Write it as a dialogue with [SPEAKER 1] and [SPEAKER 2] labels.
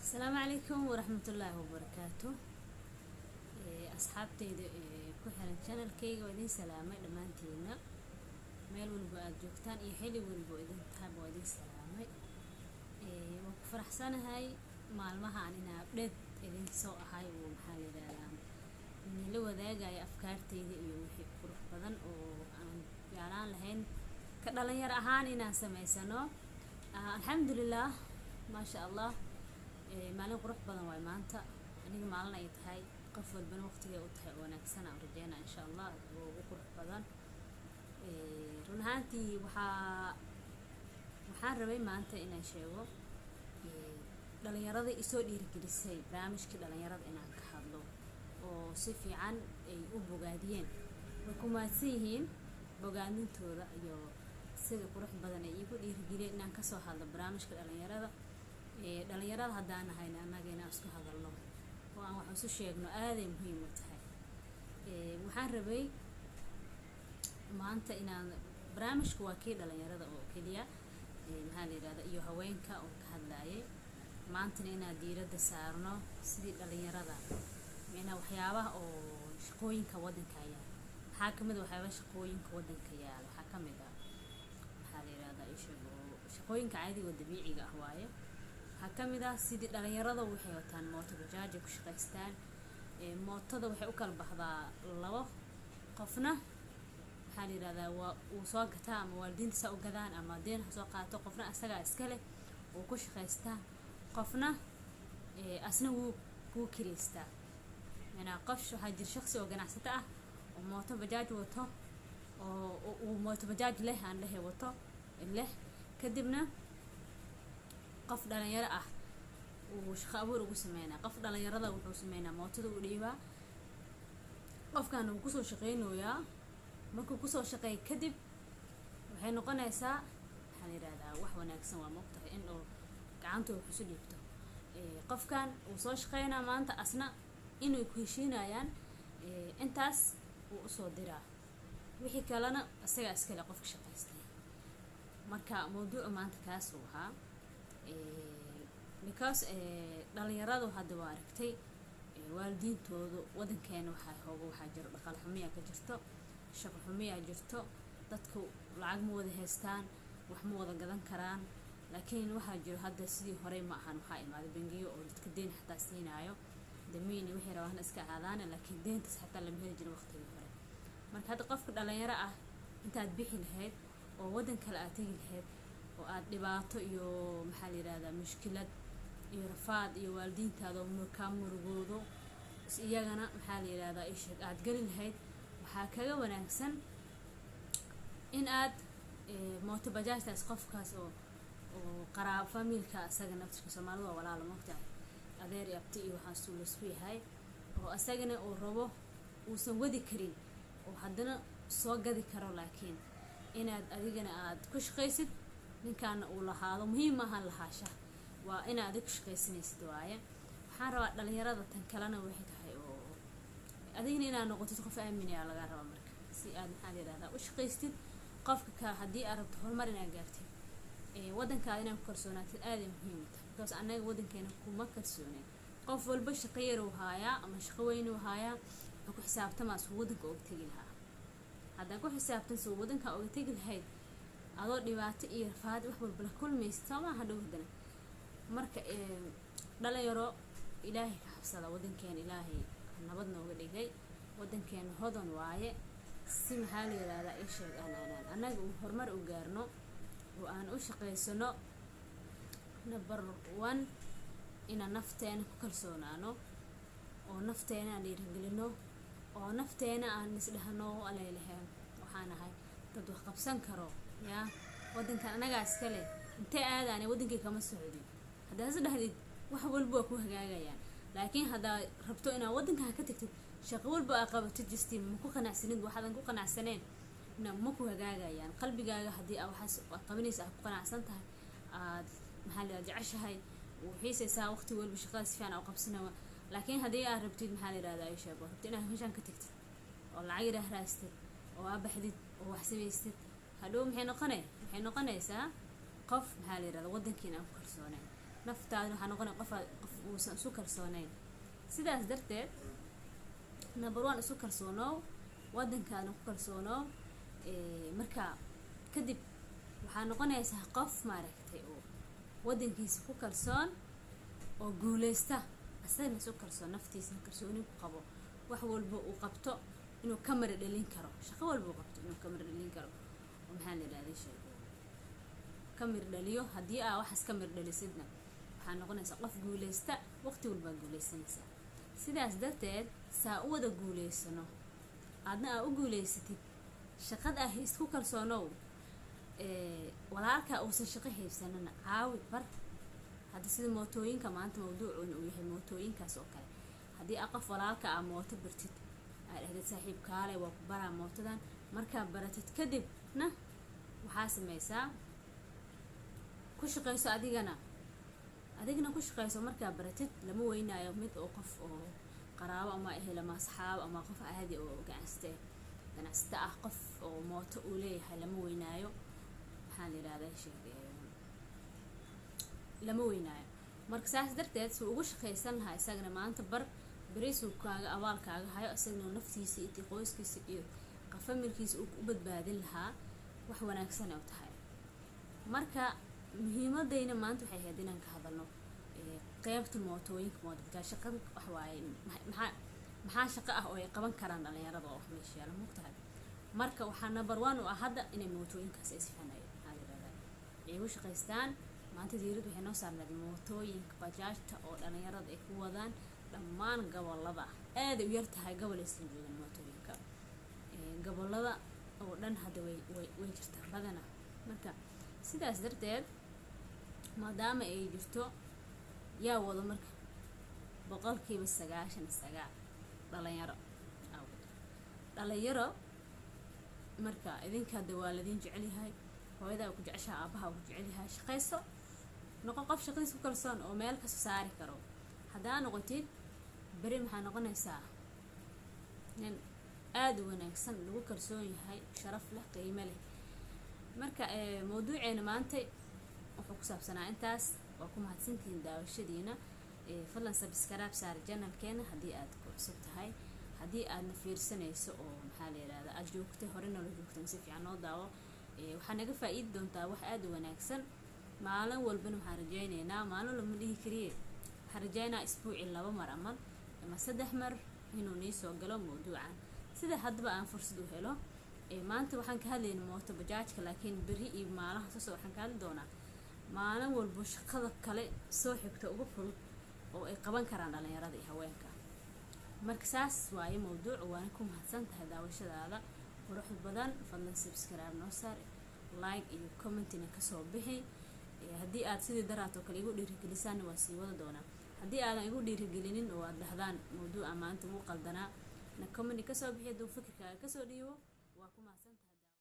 [SPEAKER 1] Asalaamu calaykum waraxmatullaahi wabarakaatu. Asxaabteyda ku xiran channelkayga, waa idin salaamay dhammaantiina, meel walba aada joogtaan iyo xilli walba oo idin tahayba waa idin salaamay. Waan ku faraxsanahay maalmahan inaa update idin soo ahay oo, maxaa la yidhahdaa, idinla wadaagaya afkaarteyda iyo wixii qurux badan oo aan jeclaan lahayn ka dhalinyaro ahaan inaan sameysano. Alxamdulilah, maasha Allah, maalin qurux badan waay maanta. Aniga maalin ay tahay, qof walbana waqtigay u tahay oo wanaagsan aan rajeynaa, insha Allah, oo ugu qurux badan. Run ahaantii waxaan rabay maanta inaan sheego dhalinyarada isoo dhiirigelisay barnaamijkii dhalinyarada inaan ka hadlo oo si fiican ay u bogaadiyeen. Way ku mahadsan yihiin bogaadintooda iyo sida qurux badan ay iigu dhiirigeliyeen inaan kasoo hadlo barnaamijka dhalinyarada. Dhalinyarada haddaan nahayna, annaga inaan isku hadalno oo aan wax isu sheegno aaday muhiim u tahay. Waxaan rabay maanta inaan barnaamijku waa kii dhalinyarada oo keliya, maxaa la yidhahda, iyo haweenka oo ka hadlayay, maantana inaan diiradda saarno sidii dhalinyarada, micnaa waxyaabaha oo shaqooyinka waddanka yaal. Maxaa kamid ah waxyaabaha shaqooyinka waddanka yaal? Waxaa kamid ah, maxaa la yidhahdaa, isheeg oo shaqooyinka caadiga oo dabiiciga ah waaye. Waxaa kamid ah sidii dhalinyarada waxay wataan mooto bajaaj ay ku shaqaystaan. Mootada waxay u kala baxdaa labo. Qofna, maxaa la yidhahdaa, waa uu soo gataa ama waalidiinta saa u gadaan ama deen ha soo qaato. Qofna asagaa iska leh, uu ku shaqaystaa. Qofna asna wuu kireystaa. Macnaa qof waxaa jira shaqsi oo ganacsato ah oo mooto bajaaj wato oo uu mooto bajaaj leh, aan dhehe wato leh, kadibna qof dhalinyaro ah uu shaqo abuur ugu sameynaa. Qof dhalinyarada wuxuu sameynaa, mootada u dhiibaa, qofkan wuu kusoo shaqeynayaa. Markuu kusoo shaqeey kadib, waxay noqonaysaa, maxaa la yidhahdaa, wax wanaagsan waa moogtahay in uu gacanta uu kusu dhiibto. Qofkan uu soo shaqeynaa maanta, asna inay ku heshiinayaan, intaas wuu usoo diraa, wixii kalena isagaa iskale qofka shaqaystay. Marka mawduucu maanta kaasuu ahaa, because dhalinyaradu hadda waa aragtay waalidiintoodu wadankeena waxaa hooga, waxaa jiro dhaqaale xumiyaa ka jirto, shaqo xumiyaa jirto, dadku lacag ma wada haystaan, wax ma wada gadan karaan. Laakiin waxaa jiro hadda, sidii horey ma ahan, waxaa imaaday bangiyo oo dadka deen xataa siinaayo, damiini waxay rabaan iska ahaadaana, laakiin deyntaas xataa lama heli jirin waqtigii hore. Marka hadda qofka dhalinyaro ah, intaad bixi lahayd oo waddan kale aad tegi lahayd oo aad dhibaato iyo, maxaa la yidhahdaa, mushkilad iyo rafaad iyo waalidiintaada oo kaa murugoodo iyagana, maxaa la yidhahdaa, isheeg aad geli lahayd, waxaa kaga wanaagsan in aad mooto bajaajtaas qofkaas oo qaraab familka asaga naftirka. Soomaalida waa walaala, moogtahay, adeer iyo abti iyo waxaas uu laisku yahay, oo asagana uu rabo uusan wadi karin oo haddana soo gadi karo, laakiin inaad adigana aad ku shaqaysid, ninkaana uu lahaado. Muhiim maahan lahaasha, waa inaad adig ku shaqaysanaysid waaye. Waxaan rabaa dhalinyarada tan kalena waxay tahay oo adigna inaad noqotid qof aaminayaa lagaa rabaa. Marka si aad, maxaa la yidhahdaa, u shaqaystid qofka ka, haddii aad rabto horumar inaad gaartid, waddankaada inaad ku kalsoonaatid aaday muhiim u tahay, because annaga waddankeena kuma kalsoonin. Qof walba shaqo yaruu haayaa ama shaqo weynuu haayaa, wuxuu ku xisaabtamaa suu waddanka uga tegi lahaa. Haddaa ku xisaabtan suu waddanka uga tegi lahayd adoo dhibaato iyo rafaad wax walba la kulmaysid, soo maaha dhow haddana? Marka dhalinyaro, Ilaahay ka xabsada. Waddankeena Ilaahay nabad nooga dhigay, waddankeena hodan waaye. Si, maxaa la yidhahdaa, isheeg aan annaga uu horumar u gaarno oo aan u shaqaysano, number one inaan nafteena ku kalsoonaano oo nafteena aan dhiirigelino oo nafteena aan isdhahno, aleylehe waxaan ahay dad wax qabsan karo, yaa waddankan annagaa iskale, intee aadaane, waddankii kama socdin. Haddaad is dhahdid, wax walba waa ku hagaagayaan. Laakiin haddaad rabto inaad waddankan ka tagtid, shaqo walba aa qabatid, just ma ku qanacsanid, waxaadan ku qanacsaneen na ma ku hagaagayaan. Qalbigaaga haddii aa waxaas aad qabanaysa aad ku qanacsan tahay, aad, maxaa la yidhahdaa, jeceshahay, uu xiisaysaa, waqti walba shaqada si fiican aa u qabsana. Laakiin haddii aad rabtid, maxaa la yidhahdaa, ay sheego, rabtid inaad meeshaan ka tagtid oo lacag yaraah raastid oo aa baxdid oo wax samaystid, hadhow maxay noqonay? Waxay noqonaysaa qof, maxaa la yidhahdaa, waddankiina aan ku kalsoonayn. Naftaadana waxaa noqonaya qof uusan isu kalsoonayn. Sidaas darteed, number one, isu kalsoonow, wadankaadna ku kalsoonow. Marka kadib waxaa noqonaysaa qof, maaragtay, oo wadankiisa ku kalsoon oo guuleysta, asagana isu kalsoon, naftiisana kalsooni ku qabo, wax walba uu qabto inuu ka mara dhalin karo, shaqo walba uu qabto inuu ka mara dhalin karo, oo maxaa la yidhahda, sheego ka mir dhaliyo. Haddii aa waxaas ka mir dhalisidna, waxaa noqonaysaa qof guuleysta, waqti walbaa guuleysanaysaa. Sidaas darteed, saa u wada guuleysano, aadna aa u guuleysatid, shaqada ah isku kalsoonow. Walaalkaa uusan shaqo haysanana caawi, bar. Hadda sida mootooyinka maanta mawduucuna uu yahay, mootooyinkaas oo kale, haddii aa qof walaalka aa mooto bartid, aa dhahdid, "Saaxiib, kaale, waa ku baraa mootadan," markaa baratid kadibna waxaa sameysaa ku shaqayso, adigana ku shaqayso. Markaa baratid, lama weynaayo mid oo qof oo qaraabo ama ehel ama asxaab ama qof caadi oo ganacsate ah, qof oo mooto uu leeyahay lama weynaayo. Maxaa la yidhahdaa, sheeg, lama weynaayo. Marka saas darteed, suu ugu shaqaysan lahaa isagana maanta bar, beriisuu kaaga abaal kaaga hayo, isagana naftiisa iyo qoyskiisa iyo familkiisa uu u badbaadin lahaa, wax wanaagsan ay u tahay. Marka muhiimadayna maanta waxay ahayd inaan ka hadalno qeybta mootooyinka, mootobajaaj. Shaqada wax waaye, maxaa shaqo ah oo ay qaban karaan dhalinyarada oo wax meesha yaala, mogtahay? Marka waxaa number one u ah hadda inay mootooyinkaas ay si fiican ay, maxaa la yidhahdaa, ay ugu shaqaystaan. Maanta diirad waxay noo saarneed mootooyinka bajaajta oo dhalinyarada ay ku wadaan dhammaan gobolada. Aaday u yar tahay gobol aysan joogin mootooyinka. Gobolada oo dhan hadda way jirtaa badana. Marka sidaas darteed, maadaama ay jirto, yaa wado? Marka 99% dhalinyaro aa wado, dhalinyaro. Marka idinka hadda waa ladin jecel yahay, hooyadaa ku jeceshaha, aabaha ku jecel yahay. Shaqayso, noqo qof shaqadiis ku kalsoon oo meel kasoo saari karo. Haddaa noqotid, beri maxaa noqonaysaa? Nin aada u wanaagsan, lagu kalsoon yahay, sharaf leh, qiimo leh. Marka mawduuceena maanta wuxuu ku saabsanaa intaas. Waa ku mahadsantihiin daawashadiina. Fadlan subscribe saar channelkeena haddii aad ku cusub tahay. Haddii aadna fiirsanayso oo, maxaa la yihahda, aada joogtay, hore noola joogtan, si fiican noo daawo. Waxaa naga faa-iidi doontaa wax aada u wanaagsan. Maalin walbana waxaan rajayneynaa, maalin walba ma dhihi kariye, waxaan rajaynaa isbuucii 2 mar ama 3 mar inuu nii soo galo mawduucan, sida haddaba aan fursad u helo. Maanta waxaan ka hadlayna mooto bajaajka, laakiin beri iyo maalaha soo waxaan ka hadli doonaa maalin walbo shaqada kale soo xigta ugu fudud oo ay qaban karaan dhalinyarada iyo haweenka. Marka saas waaye mawduuc. Waana ku mahadsan tahay daawashadaada quruxda badan. Fadlan subscribe noo saar, like iyo commentina kasoo bixi. Haddii aad sidii daraat oo kale igu dhiirigelisaanna, waa sii wada doonaa. Haddii aadan igu dhiirigelinin oo aad dhahdaan mawduuca maanta wuu qaldanaa, na comment kasoo bixi, hadduu fikirkaaga kasoo dhiibo. Waa ku mahadsan.